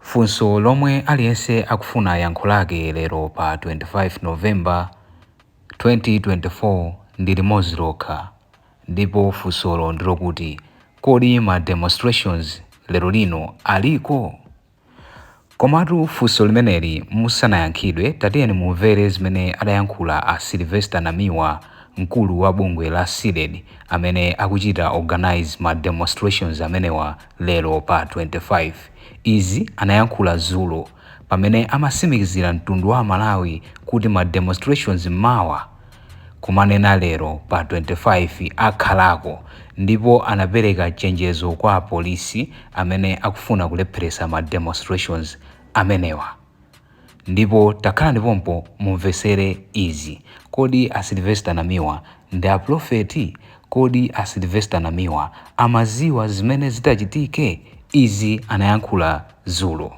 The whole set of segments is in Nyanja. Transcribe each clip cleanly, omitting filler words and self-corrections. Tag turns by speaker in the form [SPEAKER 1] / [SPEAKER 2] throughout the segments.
[SPEAKER 1] Funso lomwe aliyense akufuna yankho lake lero pa 25 November 2024 ndi limodzi lokha ndipo funsolo ndilokuti kodi ma demonstrations lero lino aliko? Komatu funso limeneli musanayankhidwe tatiyeni mumvere zimene adayankhula a Sylvester Namiwa mkulu wa bungwe la CDEDI amene akuchita organize ma demonstrations amenewa lero pa 25. Izi anayankhula zulo pamene amasimikizira mtundu wa Malawi kuti ma demonstrations mawa kumanena lero pa 25 akhalako ndipo anapereka chenjezo kwa apolisi amene akufuna kulepheresa ma demonstrations amenewa. Ndipo takhalani pompo mumvesere izi. Kodi a Sylvester Namiwa ndi a prophet? Kodi a Sylvester Namiwa amaziwa zimene zitachitike? Izi anayankhula zulo.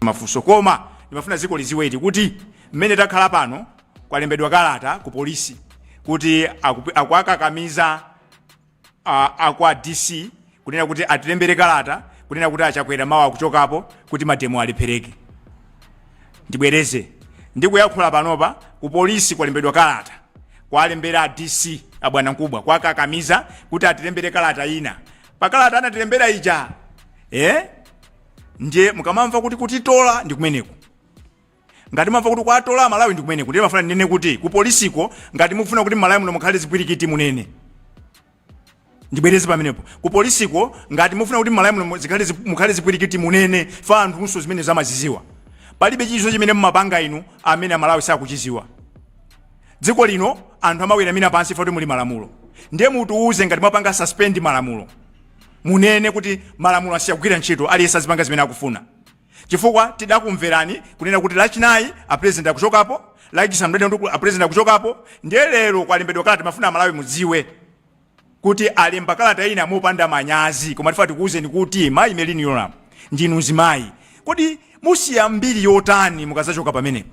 [SPEAKER 2] Mafunso, koma ndimafuna dziko liziwe iti kuti mmene takhala pano kwalembedwa kalata ku polisi kuti akuakakamiza akwa DC kunena kuti atilembere kalata kunena kuti achakwera mawa akuchokapo kuti mademo alephereke. Ndibwereze, ndikuyankhula panopa ku polisi kwalembedwa kalata kwalembera a DC abwana mkubwa kwakakamiza kuti atilembere kalata ina pa kalata anatilembera ija. Ndiye mukamamva kuti kutitola ndi kumeneko, ngati mwamva kuti kwatola Malawi ndi kumeneko. Ndiye mafuna ndinene kuti ku polisiko ngati mukufuna kuti Malawi muno mukhale zipwirikiti munene. Ndibwereze pamenepo, ku polisiko ngati mufuna kuti Malawi muno mukhale zipwirikiti munene fa anthunso zimene zamaziziwa. Palibe chilichonse chimene mumapanga inu amene Amalawi sakuchiziwa. Dziko lino anthu amaweramira pansi fa kuti muli malamulo. Ndiye mutiuze ngati mwapanga suspend malamulo, munene kuti malamulo asiya kugwira ntchito, aliyense azipanga zimene akufuna, chifukwa tidakumverani kunena kuti Lachinayi a president akuchokapo, Lachisanu ndiye kuti a president akuchokapo. Ndiye lero kwalembedwa kalata. Mafuna Amalawi mudziwe kuti alemba kalata ina mopanda manyazi. Koma tifa tikuwuzeni kuti mayi Merlyne Yolamu, ndinu mzimayi, kodi musiya mbiri yotani mukazachoka pamenepo?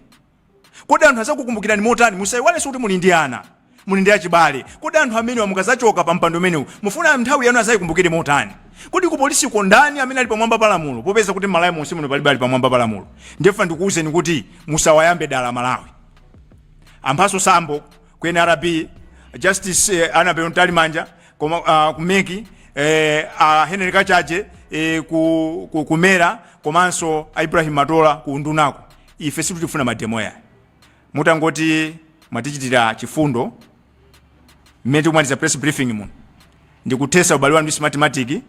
[SPEAKER 2] Kodi anthu azakukumbukirani motani? Musayiwalenso kuti muli ndi ana, muli ndi achibale. Kodi anthu amenewa mukazachoka pa mpando umenewu mufuna nthawi yanu azayikumbukire motani? Kodi ku polisiko ndani amene ali pamwamba pa lamulo, popeza kuti Malawi monse muno palibe ali pamwamba pa lamulo? Ndiye ndikuwuzeni kuti musawayambe dala Malawi. Amphaso Sambo ku NRB, Justice Annabel Mtalimanja koma ku MEC, Henry Kachaje ku MERA, komanso Ibrahim Matola ku ndunako, ife sitikufuna mademo ya. Mutangoti mwatichitira chifundo mmene tikumaliza press briefing muno ndikuthesa ubale wanu ndi Smartmatic,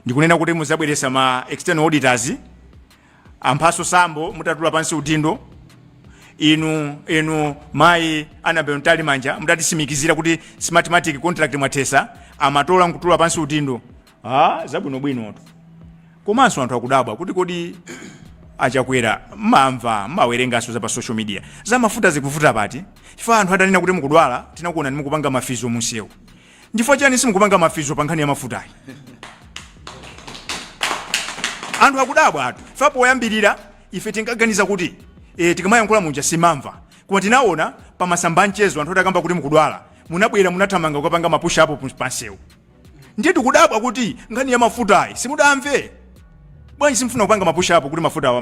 [SPEAKER 2] ndikunena kuti muzabweresa ma external auditors. Amphaso Sambo, mutatula pansi udindo inu mayi Annabel Mtalimanja, mutatisimikizira kuti Smartmatic contract mwathesa, amatola nkutula pansi udindo, zabwinobwinotu. Komanso anthu akudabwa kuti kodi achakwera mmamva, mmawerenganso za pa social media za mafuta zikuvuta pati? Chifukwa anthu atanena kuti mukudwala tinakuona mukupanga mafizo munsewu. Ndifukwa chani simukupanga mafizo pa nkhani ya mafutayi? Anthu akudabwa atu. Fa poyambirira ife tinkaganiza kuti tikamayankhula muja simamva, koma tinaona pa masamba amchezo anthu atakamba kuti mukudwala, munabwera munathamanga kukapanga ma push up pansewu. Ndiye tikudabwa kuti nkhani ya mafutayi simudamve bwanji? Simfuna kupanga ma push up kuti mafuta awa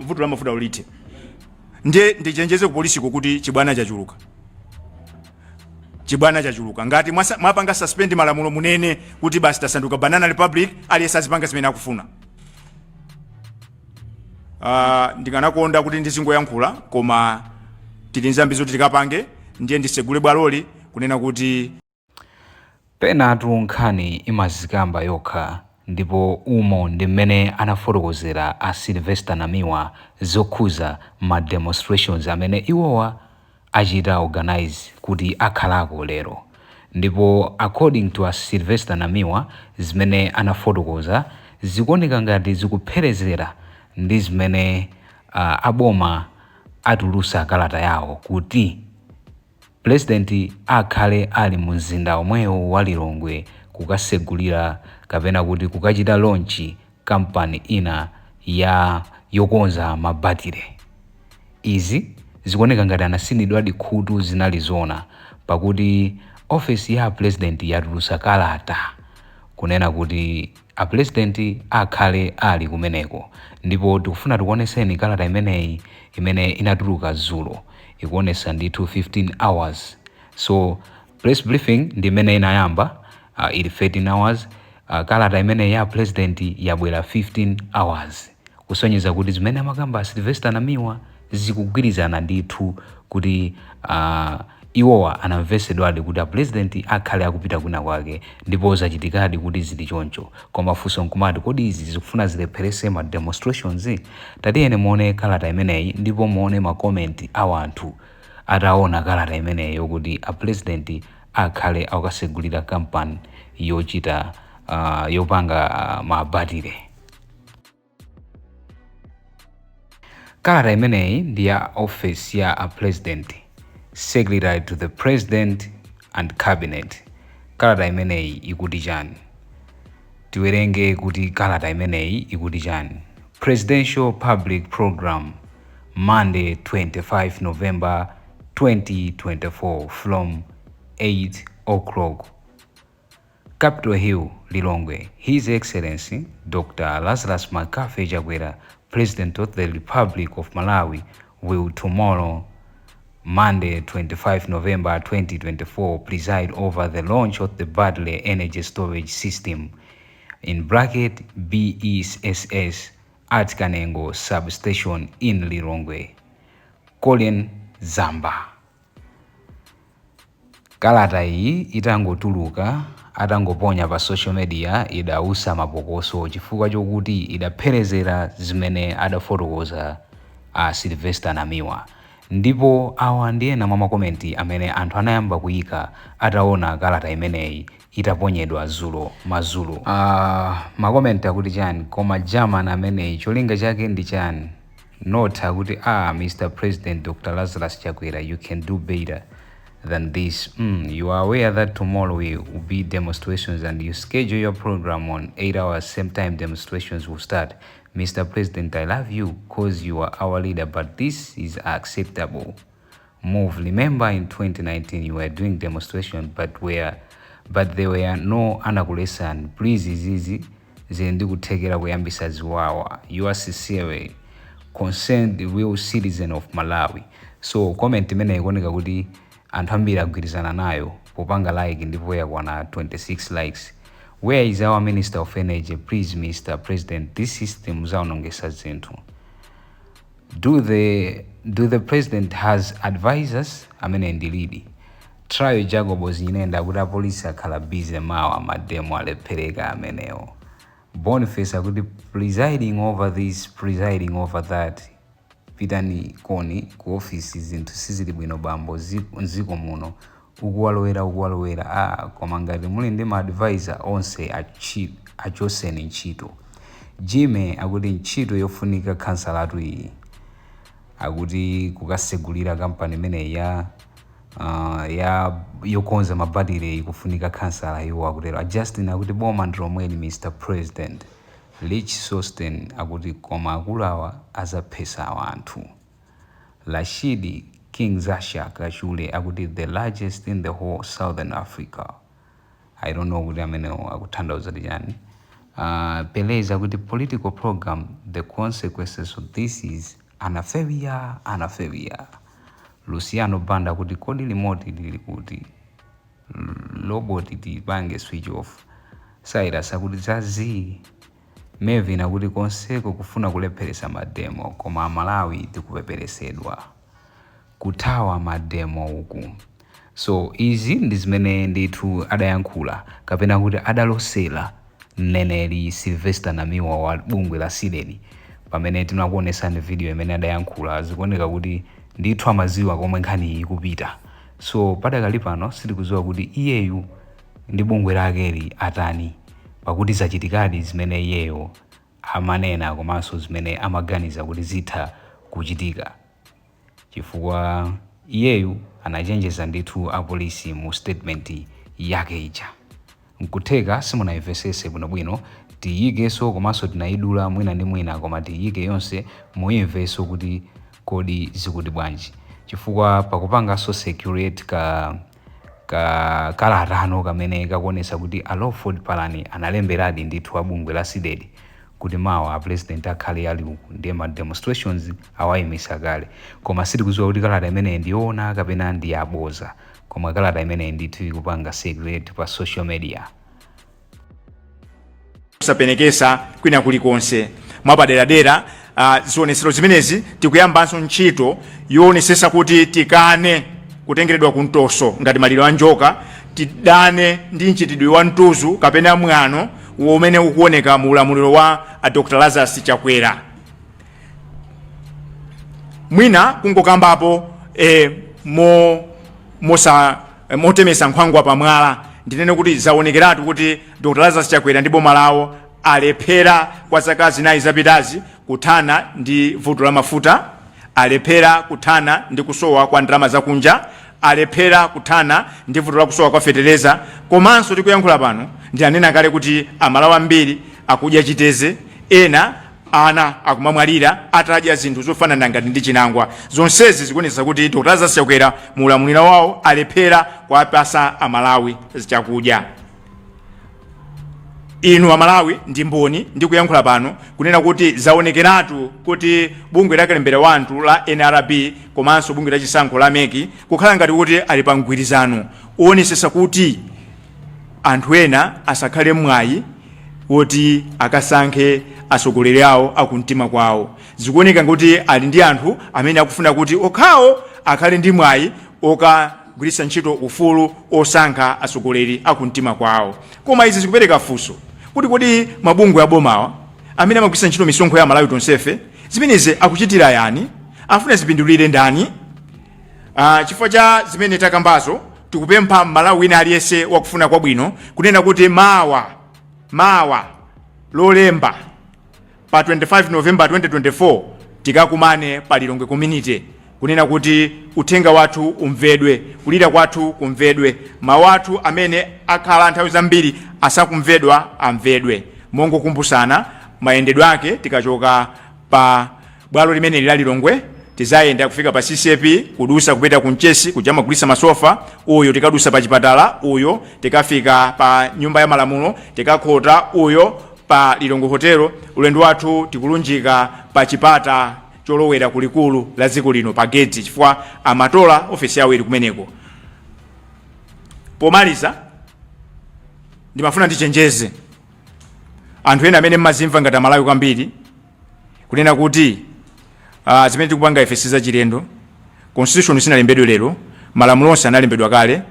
[SPEAKER 2] vuto la mafuta ulithe? Ndiye ndichenjeze ku polisiko kuti chibwana chachuluka, chibwana chachuluka. Ngati mwapanga suspend malamulo munene kuti basi tasanduka banana republic, aliyense azipanga zimene akufuna. Ndikanakonda kuti ndizingoyankhula, koma tili nzambiri zoti tikapange. Ndiye ndisegule bwaloli kunena kuti
[SPEAKER 1] Penatu nkhani imazikamba yokha ndipo umo ndi mmene anafotokozera a Sylvester Namiwa zokhuza ma demonstrations amene iwowa achita organize kuti akhalako lero. Ndipo according to a Sylvester Namiwa, zimene anafotokoza zikuoneka ngati zikupherezera ndi zimene aboma atulusa kalata yawo kuti Pulezidenti akhale ali mu mzinda omwewo wa Lilongwe kukasegulira kapena kuti kukachita launch kampani ina ya yokonza mabatire. Izi zikuoneka ngati anasinidwadi khutu, zinali zona, pakuti ofesi ya Pulezidenti yatulusa kalata kunena kuti A president akhale ali kumeneko ndipo tikufuna tikuoneseni kalata imeneyi imene inatuluka dzulo, ikuonesa ndithu 15 hours. So press briefing ndi imene inayamba ili 13 hours. Kalata imeneyi ya president yabwera 15 hours, kusonyeza kuti zimene amakamba Sylvester Namiwa zikugwirizana ndithu kuti iwowa anamvesedwadi kuti a president akhale akupita kwina kwake, ndipo zachitikadi kuti zili choncho. Koma funso nkumati, kodi izi zikufuna zilepherese ma demonstrations? Tatiyeni muone kalata imeneyi ndipo muone ma comment a anthu ataona kalata imeneyi yokuti a president akhale akukasegulira kampani yochita yopanga mabatire. Kalata imeneyi ndi ya office ya a president, Secretary to the President and Cabinet. Kalata imeneyi ikuti chani? Tiwerenge kuti kalata imeneyi ikuti chani. Presidential Public Program, Monday 25 November 2024, from 8 o'clock. Capitol Hill, Lilongwe. His Excellency Dr. Lazarus McCarthy Chakwera, President of the Republic of Malawi, will tomorrow, Monday 25 November 2024, preside over the launch of the Battery Energy Storage System, in bracket BESS, at Kanengo Substation in Lilongwe. Colin Zamba. Kalata iyi itangotuluka, atangoponya pa social media, idausa mapokoso chifukwa chokuti idapherezera zimene adafotokoza a Sylvester Namiwa. Ndipo awa ndi ena mwa ma comment amene anthu anayamba kuyika ataona kalata imeneyi itaponyedwa dzulo madzulo. Ma comment akuti chani? Koma German ameneyi cholinga chake ndi chani? Not akuti, "Ah, Mr President Dr Lazarus Chakwera, you can do better than this. You are aware that tomorrow will be demonstrations and you schedule your program on 8 hours, same time demonstrations will start. Mr President, I love you 'cause you are our leader, but this is acceptable move. Remember in 2019 you were doing demonstration, but there were no anakulesani. Please, izizi zili ndi kuthekera kuyambisa ziwawa. You are sincerely concerned real citizen of Malawi." So comment imene ikuoneka kuti anthu ambiri agwirizana nayo popanga like, ndipo yakwana 26 likes. "Where is our Minister of Energy? Please, Mr President, this system zaonongesa zinthu. Do the president has advisors?" Amene ndilidi Trial Jacobs Nyinenda akuti apolisi akhala busy mawa, ma demo alephereka amenewo. Boniface akuti, "Presiding over this, presiding over that, pitani koni ku ofisi, zinthu sizili bwino bambo mdziko muno, ukuwalowera ukuwalowera. Ah, koma ngati muli ndi ma advisor onse achoseni ntchito." Jime akuti, "Ntchito yofunika khansalatu iyi." Akuti kukasegulira kampani imeneyi ya yokonza mabatire ikufunika khansala, iwo akutero. Justin akuti, "Boma ndilomweli, Mr President." Rich Sosten akuti, "Koma akulu awa azaphesa anthu." Rashidi King Zasha Kachule akuti, "The largest in the whole Southern Africa." I don't know kuti amenewo akutanthauza chani. Pelez akuti, "Political program, the consequences of this is anaferia anaferia." Luciano Banda akuti, "Kodi remote lili kuti? Robot tipange switch off." Cyrus akuti, "Zazi." Melvin akuti, "Konseko kufuna kulepheresa ma demo, koma Amalawi tikupeperesedwa, kuthawa ma demo uku." So izi ndi zimene ndithu adayankhula kapena kuti adalosera mneneri Sylvester Namiwa wa bungwe la CDEDI pamene tinakuonesani video imene adayankhula. Zikuoneka kuti ndithu amaziwa komwe nkhani iyi ikupita. So padakali pano sitikudziwa kuti iyeyu ndi bungwe lakeli atani, pakuti zachitikadi zimene iyeyo amanena komanso zimene amaganiza kuti zitha kuchitika, chifukwa iyeyu anachenjeza ndithu apolisi mu statement yake ija. Nkutheka simunayimvesese bwinobwino, tiyikenso, komanso tinayidula mwina ndi mwina, koma tiyike yonse muyimvenso kuti kodi zikuti bwanji, chifukwa pakupanganso securate ka Ka kalatano kamene kakuonesa kuti a Lawford Palani analemberadi ndithu a bungwe la CDEDI kuti mawa a president akhale ali uku, ndiye ma demonstrations awayimisa kale. Koma sitikudziwa kuti kalata imeneyi ndiyoona kapena ndi yaboza, koma kalata imeneyi ndithu ikupanga circulate pa social media.
[SPEAKER 2] Kusapenekesa kwina kulikonse mwapaderadera zionesero zimenezi. Tikuyambanso ntchito yoonesesa kuti tikane kutengeredwa kumtoso ngati maliro a njoka, tidane ndi mchitidwe wa mtuzu kapena mwano umene ukuoneka mu ulamuliro wa a Dr Lazarus Chakwera. Mwina kungokambapo motemesa nkhwangwa pamwala, ndinene kuti zaonekeratu kuti Dr Lazarus Chakwera ndi boma lawo alephera kwa zaka 4 zapitazi kuthana ndi vuto la mafuta, alephera kuthana ndi kusowa kwa ndalama zakunja, alephera kuthana ndi vuto la kusowa kwa fetereza. Komanso tikuyankhula pano, ndinanena kale kuti Amalawi ambiri akudya chiteze, ena ana akumamwalira atadya zinthu zofanana ngati ndi chinangwa. Zonsezi zikuonetsa kuti Dr Lazarus Chakwera mu ulamuliro wawo alephera kuwapasa Amalawi chakudya. Inu Amalawi ndi mboni, ndikuyankhula pano kunena kuti zaonekeratu kuti bungwe la kalembera wanthu la NRB komanso bungwe la chisankho la MEC kukhala ngati kuti ali pa mgwirizano uonesesa kuti anthu ena asakhale mwayi woti akasankhe atsogoleri awo akumtima kwawo. Zikuoneka kuti ali ndi anthu amene akufuna kuti okhawo akhale ndi mwayi okagwiritsa ntchito ufulu osankha atsogoleri akumtima kwawo. Koma izi zikupereka funso kuti kodi mabungwe abomawa amene amagwiritsa ntchito misonkho ya Malawi tonsefe, zimenezi akuchitira yani? Afuna zipindulire ndani? Chifukwa cha zimene takambazo, tikupempha Mmalawi wina aliyense wakufuna kwabwino kunena kuti mawa Lolemba pa 25 November 2024 tikakumane pa Lilongwe Community kunena kuti uthenga wathu umvedwe, kulira kwathu kumvedwe, mawu athu amene akhala nthawi zambiri asakumvedwa amvedwe. Mongokumbusana mayendedwe ake, tikachoka pa bwalo limeneli la Lilongwe, tizayenda kufika pa CCAP, kudusa kupita ku Mchesi kuja amagulisa masofa uyo, tikadusa pa chipatala uyo, tikafika pa Nyumba ya Malamulo, tikakhota uyo pa Lilongwe Hotel. Ulendo wathu tikulunjika pa chipata cholowera kulikulu la dziko lino, pa gate, chifukwa amatola ofesi yawo ili kumeneko. Pomaliza, ndimafuna ndichenjeze anthu ena amene mmazimva ngati Amalawi kwambiri kunena kuti zimene tikupanga ife si zachilendo. Constitution sinalembedwe lero, malamulo onse analembedwa kale.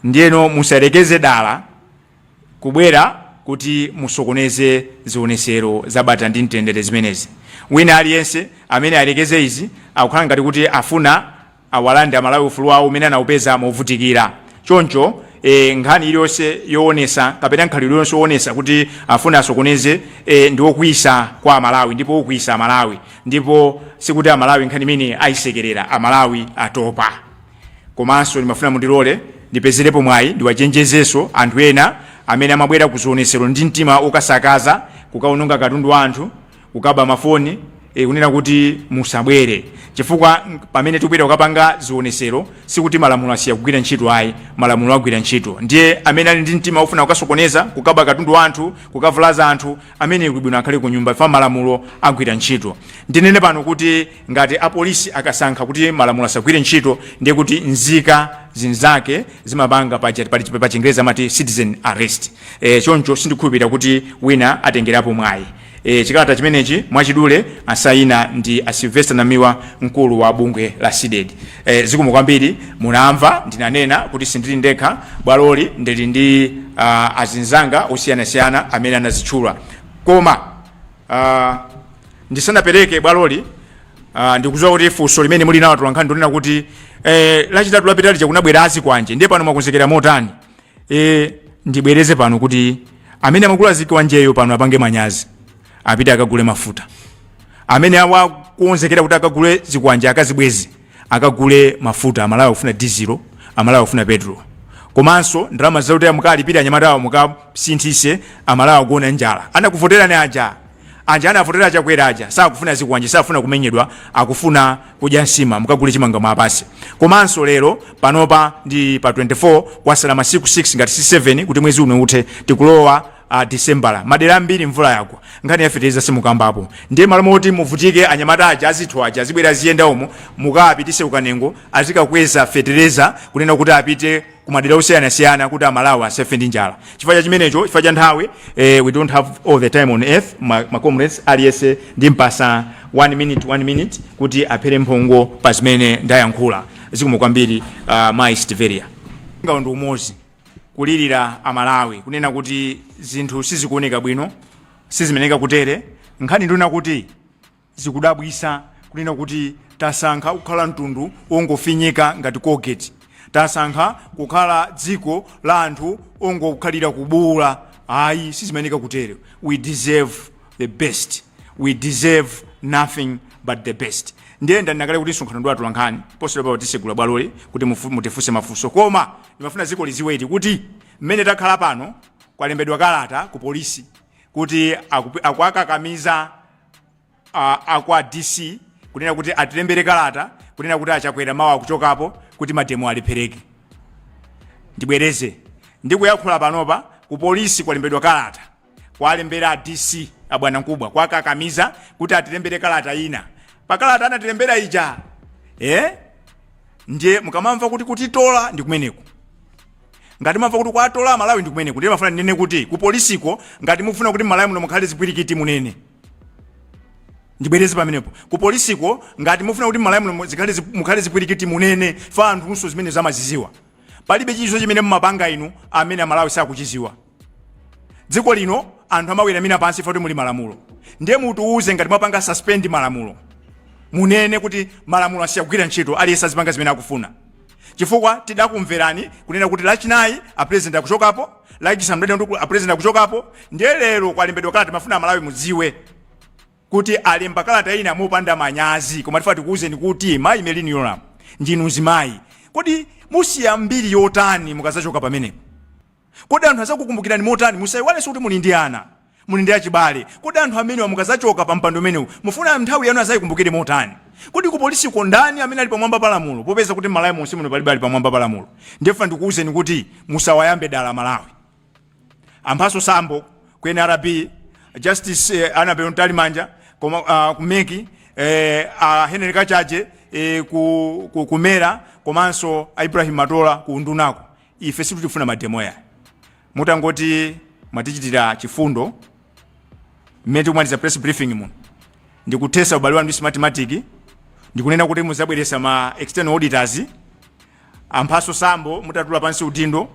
[SPEAKER 2] Ndiyeno musayerekeze dala kubwera kuti musokoneze zionesero zabata ndi mtendere zimenezi. Wina aliyense amene ayerekeze izi akukhala ngati kuti afuna awalande Amalawi ufulu wawo umene anawupeza movutikira. Choncho nkhani iliyonse yoonesa kapena nkhalidwe iliyonse yoonesa kuti afuna asokoneze ndi wokwiyisa kwa Amalawi ndipo wokwiyisa Amalawi, ndipo sikuti Amalawi nkhani imene ayisekerera. Amalawi atopa. Komanso ndimafuna mundilole ndipezerepo mwayi ndiwachenjezenso anthu ena amene amabwera kuzionesero ndi mtima okasakaza, kukaononga katundu wa anthu, kukaba mafoni, kunena kuti musabwere, chifukwa pamene tikupita kukapanga zionesero sikuti malamulo asiya kugwira ntchito ayi, malamulo agwira ntchito. Ndiye amene ali ndi mtima ofuna kukasokoneza, kukaba katundu wa anthu, kukavulaza anthu, amene kuli bwino akhale ku nyumba fa malamulo agwira ntchito. Ndinene pano kuti ngati apolisi akasankha kuti malamulo asagwire ntchito, ndiye kuti nzika zinzake zimapanga pa Chingerezi amati citizen arrest. Choncho sindikhulupirira kuti wina atengerapo mwayi. Chikalata chimenechi mwachidule asayina ndi a Sylvester Namiwa, mkulu wa bungwe la CDEDI. Zikomo kwambiri. Munamva ndinanena kuti sindili ndekha bwaloli, ndili ndi azinzanga osiyanasiyana amene anazitchula. Koma ndisanapereke bwaloli, ndikudziwa kuti funso limene muli nawo atolankhani ndonena kuti Lachitatu lapitali chakunabwera azikwanje, ndiye pano mwakonzekera motani? Ndibwereze pano kuti amene amagula zikwanjeyo pano apange manyazi, apite akagule mafuta. Amene awakonzekera kuti akagule zikwanje akazibweze, akagule mafuta. Amalawi akufuna dizilo, Amalawi akufuna petrol, komanso ndalama zakuti mukalipira anyamata awo mukasinthise. Amalawi akuona njala. Anakuvoterani aja Anja anavotera Chakwera aja sakufuna zikwanje, sakufuna kumenyedwa, akufuna kudya nsima. Mukagule chimanga mwapasi. Komanso lero panopa ndi pa 24, kwasala masiku 6 ngati si 7 kuti mwezi uno uthe, tikulowa Disembala. Madera ambiri mvula yagwa, nkhani ya fetereza simukambapo. Ndiye malo moti muvutike, anyamata aja azithu aja azibwera aziyenda umo, mukapitise ukanengo, azikakweza fetereza, kunena kuti apite kumadera osiyanasiyana kuti Amalawi asafe ndi njala. Chifukwa cha chimenecho, chifukwa cha nthawi, we don't have all the time on earth. Ma comrades, aliyense ndimpasa 1 minute, 1 minute kuti aphere mphongo pa zimene ndayankhula. Zikomo kwambiri. Mayi Stiveria, ngawo ndi umodzi, kulirira Amalawi, kunena kuti zinthu sizikuoneka bwino, sizimeneka kutere. Nkhani nduna kuti zikudabwisa kunena kuti tasankha kukhala mtundu wongofinyika ngati Colgate, tasankha kukhala dziko la anthu ongokhalira kubuwula. Ayi, sizimeneka kutere. We deserve the best, we deserve nothing but the best. Ndiye ndanakale kuti msonkhano ndi atola nkhani posachedwapa, tisegula bwaloli kuti mutifunse mafunso, koma ndimafuna dziko liziwe kuti mmene takhala pano kwalembedwa kalata ku polisi kuti akuakakamiza akwa DC kunena kuti atilembere kalata kunena kuti aChakwera mawu akuchokapo, kuti mademo alephereke. Ndibwereze, ndikuyankhula panopa ku polisi kwalembedwa kalata, kwalembera a DC, abwana mkubwa, kwakakamiza kuti atilembere kalata ina pa kalata anatilembera ija. Ndiye mukamamva kuti kutitola ndi kumeneko, ngati mwamva kuti kwatola Malawi ndi kumeneko. Ndiye mafuna ndinene kuti ku polisiko, ngati mufuna kuti Malawi muno mukhale zipwirikiti, munene. Ndibwereze pamenepo, ku polisiko, ngati mufuna kuti Malawi muno mukhale zipwirikiti, munene. Fa anthunso zimene zamaziziwa, palibe chilichonse chimene mumapanga inu amene Amalawi sakuchiziwa. Dziko lino anthu amaweramira pansi foti muli malamulo. Ndiye mutiuze, ngati mwapanga suspend malamulo, munene kuti malamulo asiyagwira ntchito, aliyense azipanga zimene akufuna, chifukwa tidakumverani kunena kuti Lachinayi a president akuchokapo, Lachisanu kuti a president akuchokapo. Ndiye lero kwalembedwa kalata. Mafuna Amalawi mudziwe kuti alemba kalata ina mopanda manyazi. Koma tifuna tikuwuzeni kuti mayi Merlyne Yolamu, ndinu zimayi, kodi musiya mbiri yotani mukazachoka pamenepo? Kodi anthu azakukumbukirani motani? Musayiwalenso kuti muli ndi ana, muli ndi achibale. Kodi anthu amenewa, mukazachoka pa mpando umenewu, mufuna nthawi yanu azayikumbukire motani? Kodi ku polisiko ndani amene ali pamwamba pa lamulo, popeza kuti Malawi monse muno palibe ali pamwamba pa lamulo? Ndiye ndikuwuzeni kuti musawayambe dala Malawi. Amphaso Sambo ku NRB, Justice Annabel Mtalimanja koma ku MEC, Henry Kachaje ku MERA, komanso Ibrahim Matola ku undunako, ife sitikufuna mademo ya. Mutangoti mwatichitira chifundo mmene tikumaliza press briefing muno, ndikuthesa ubale wanu ndi Smartmatic, ndikunena kuti muzabweresa ma external auditors. Amphaso Sambo, mutatula pansi udindo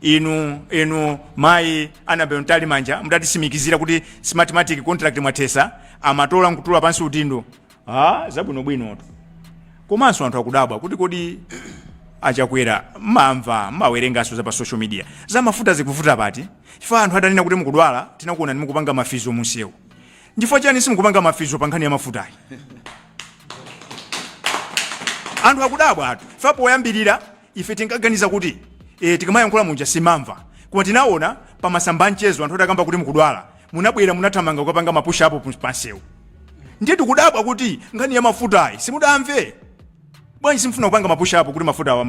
[SPEAKER 2] inu mayi Annabel Mtalimanja, mutatisimikizira kuti Smartmatic contract mwathesa, amatola nkutula pansi udindo, zabwinobwinotu. Komanso anthu akudabwa kuti kodi aChakwera mmamva, mmawerenganso za pa social media za mafuta zikuvuta pati? Chifukwa anthu atanena kuti mukudwala, tinakuona mukupanga mafizo munsewu. Ndifukwa chani simukupanga mafizo pa nkhani ya mafutayi? Anthu akudabwa atu. Fa poyambirira ife tinkaganiza kuti tikamayankhula munja simamva, koma tinaona pa masamba mchezo anthu atakamba kuti mukudwala, munabwera, munathamanga kukapanga ma push up pansewu. Ndiye tikudabwa kuti nkhani ya mafutayi simudamve bwanji? Simfuna kupanga ma push up kuti mafuta awa,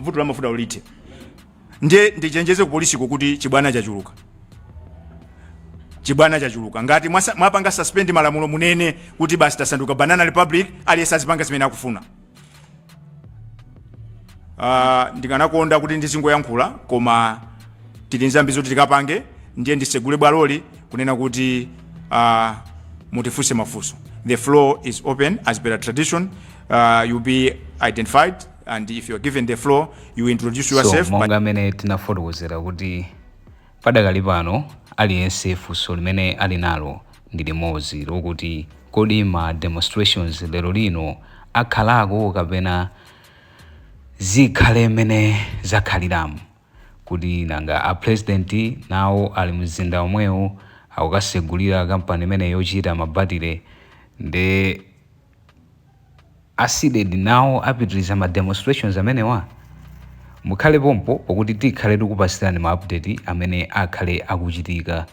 [SPEAKER 2] vuto la mafuta ulithe? Ndiye ndichenjeze ku polisiko kuti chibwana chachuluka, chibwana chachuluka. Ngati mwapanga suspend malamulo, munene kuti basi, tasanduka banana republic, aliyense azipanga zimene akufuna. Ndikanakonda kuti ndizingoyankhula, koma tili nzambiri zoti tikapange. Ndiye ndisegule bwaloli kunena kuti mutifunse mafunso. The floor is open as per tradition. You'll be identified, and if you're given the floor, you introduce yourself.
[SPEAKER 1] So monga amene tinafotokozera kuti padakali pano aliyense funso limene ali nalo ndi limodzi lokuti kodi ma demonstrations lero lino akhalako kapena zikhale mmene zakhaliramu? Kuti nanga a president nawo ali mzinda omwewo, akukasegulira kampani imene yochita mabatire, nde a CDEDI nawo apitiriza ma demonstrations amenewa? Mukhale pompo, pokuti tikhale tikupasirani ma update amene akhale akuchitika.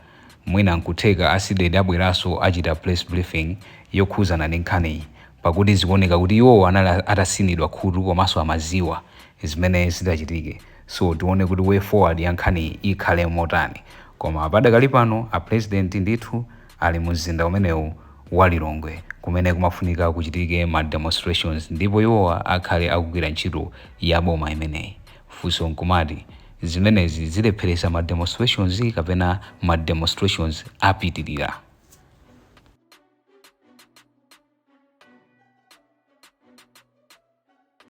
[SPEAKER 1] Mwina nkutheka a CDEDI abweranso achita press briefing yokhuzana ndi nkhaniyi, pakuti zikuoneka kuti iwowo anali atasinidwa khutu komanso amaziwa zimene zidachitike. So tione kuti way forward ya nkhaniyi ikhale motani. Koma padakali pano a president ndithu ali mu mzinda umenewu wa Lilongwe, kumene kumafunika kuchitike ma demonstrations, ndipo iwowa akhale akugwira ntchito ya boma imeneyi. Funso nkumati, zimenezi zilepheresa ma demonstrations kapena ma demonstrations apitirira?